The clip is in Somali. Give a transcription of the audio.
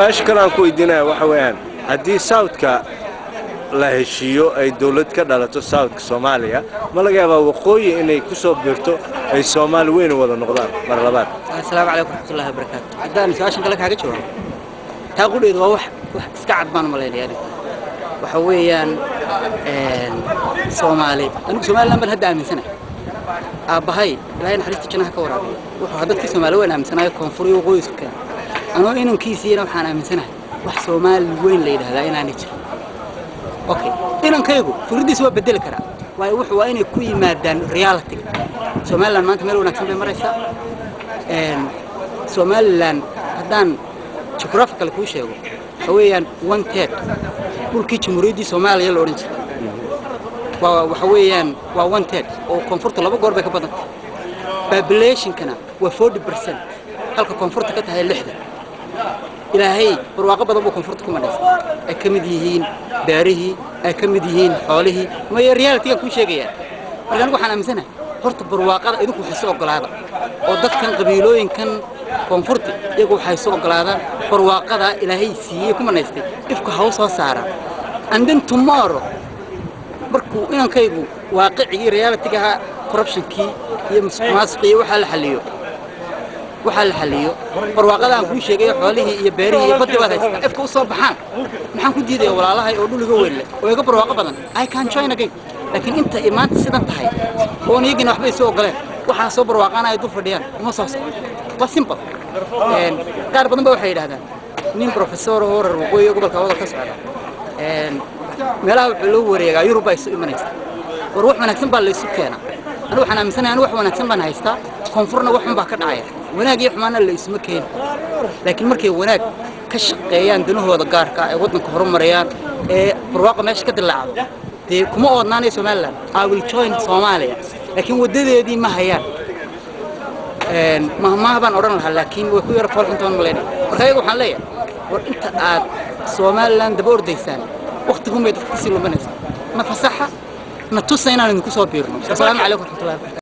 Su-aasha kale aan ku weydiinaya waxa weeyaan, haddii Southka la heshiiyo, ay dowlad ka dhalato Southka Soomaaliya, ma laga yaabaa waqooyi inay ku soo biirto, ay Soomaali weyn wada noqdaan mar labaad? Asalaamu calaykum waraxmatullahi wabarakaatu. Haddaan su-aashan kale kaaga jawaabo, taa qudheedu waa wax iska cad baan u malaynaya. Aniga waxa weeyaan Soomaali, anigu Somaliland baan hadda aaminsanahay. Aabbahay, Ilaahay naxariista jannaha ka waraabiyo, wuxuu ahaa dadkii Soomaali weyn aaminsanaayo, koonfur iyo waqooyi isku keenay. Anoo inankiisiina waxaan aaminsanahay wax Soomaali weyn la yidhahdaa inaanay jirin. Okay, inankaygu fikraddiisa waa bedeli karaa, waayo wuxuu waa inay ku yimaadaan reality. Somaliland maanta meel wanaagsan bay maraysaa. Somaliland haddaan geographical kuu sheego, waxa weeyaan one third dhulkii Jamhuuriyaddii Soomaaliya la odhan jiray waa waxa weeyaan waa one third, oo koonfurta laba goor bay ka badan tahay. Populationkana waa 40%, halka koonfurta ka tahay 60. Ilaahay barwaaqo badan buu koonfurta ku manaystay, ay ka mid yihiin beerihii, ay ka mid yihiin xoolihii. Maya, realitygan kuu sheegayaa. Marka anigu waxaan aaminsanahay, horta barwaaqada idinku waxay soo ogolaada, oo dadkan qabiilooyinkan koonfurta iyagu waxay soo ogolaadaan barwaaqada Ilaahay siiyey ku manaystay, ifka ha u soo saaraan. And then tomorrow, markuu inankaygu waaqicigii realitygaha, corruptionkii iyo musuqmaasuqii waxaa la xalliyo, waxaa la xalliyo, barwaaqada aan kuu sheegay, xoolihii iyo beerihii iyo baddii baad haysataa, ifka u soo baxaan, maxaan ku diidaya walaalahay oo dhul iga weyn leh oo iga barwaaqo badan? I can join again. Laakiin inta ay maanta sidan tahay oon iyagina waxba isu ogoleen, waxaa soo barwaaqaana ay dul fadhiyaan, uma soo socdo. Waa simple. Qaar badan ba waxay yidhahdaan, nin professor oo reer waqooyi gobolka wadal ka socda, meelaha wuxuu loo wareegaa Yurub baa isu imanaysa. War, wax wanaagsan baa la isu keenaa. Anigu waxaan aaminsanahay, anigu wax wanaagsan baan haystaa, koonfurna wax xun baa ka dhacaya. Wanaag iyo xumaana la isuma keeni, laakiin markay wanaag ka shaqeeyaan, danahooda gaarka ah ee waddanka horumarayaan, ee barwaaqa meesha ka dilaacdo, dee kuma oodnaanaya Somaliland. I will join Soomaaliya, laakiin waddadeedii ma hayaan. Mahmaah baan odhan lahaa, laakiin way ku yara foolxuntoon malaynaya. Marka ayaga waxaan leeyahay, war inta aad Somaliland daba ordaysaan, wakhtigun bay dadka kasii luminaysaa. Na fasaxa, na tusa inaan idinku soo biirno. Asalaamu calaykum waraxmatullahi wabarakatu.